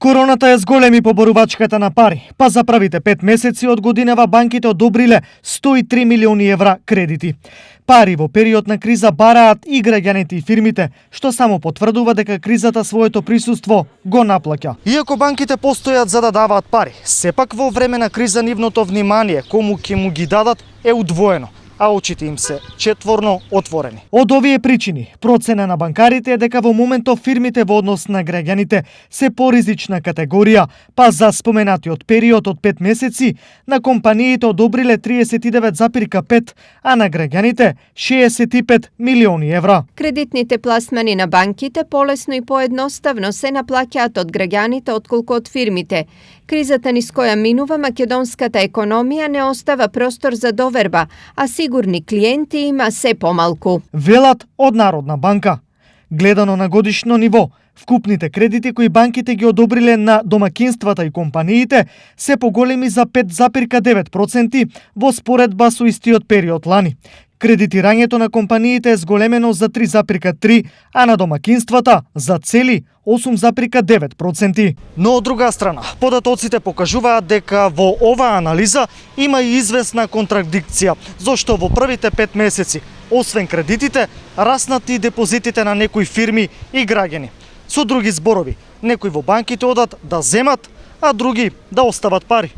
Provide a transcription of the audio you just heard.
Короната е зголеми поборувачката на пари, па за првите 5 месеци од годинава банките одобриле 103 милиони евра кредити. Пари во период на криза бараат и граѓаните и фирмите, што само потврдува дека кризата своето присуство го наплаќа. Иако банките постојат за да даваат пари, сепак во време на криза нивното внимание кому ќе му ги дадат е удвоено, а очите им се четворно отворени. Од овие причини, процена на банкарите е дека во моментов фирмите во однос на граѓаните се поризична категорија, па за споменатиот период од 5 месеци на компаниите одобриле 39,5, а на граѓаните 65 милиони евра. Кредитните пласмани на банките полесно и поедноставно се наплаќаат од граѓаните отколку од фирмите. Кризата низ која минува македонската економија не остава простор за доверба, а сигурни клиенти има се помалку. Велат од Народна банка. Гледано на годишно ниво, вкупните кредити кои банките ги одобриле на домакинствата и компаниите се поголеми за 5,9% во споредба со истиот период лани. Кредитирањето на компаниите е зголемено за 3,3, а на домакинствата за цели 8,9%. Но од друга страна, податоците покажуваат дека во оваа анализа има и известна контрадикција, зашто во првите 5 месеци, освен кредитите, раснат и депозитите на некои фирми и граѓани. Со други зборови, некои во банките одат да земат, а други да остават пари.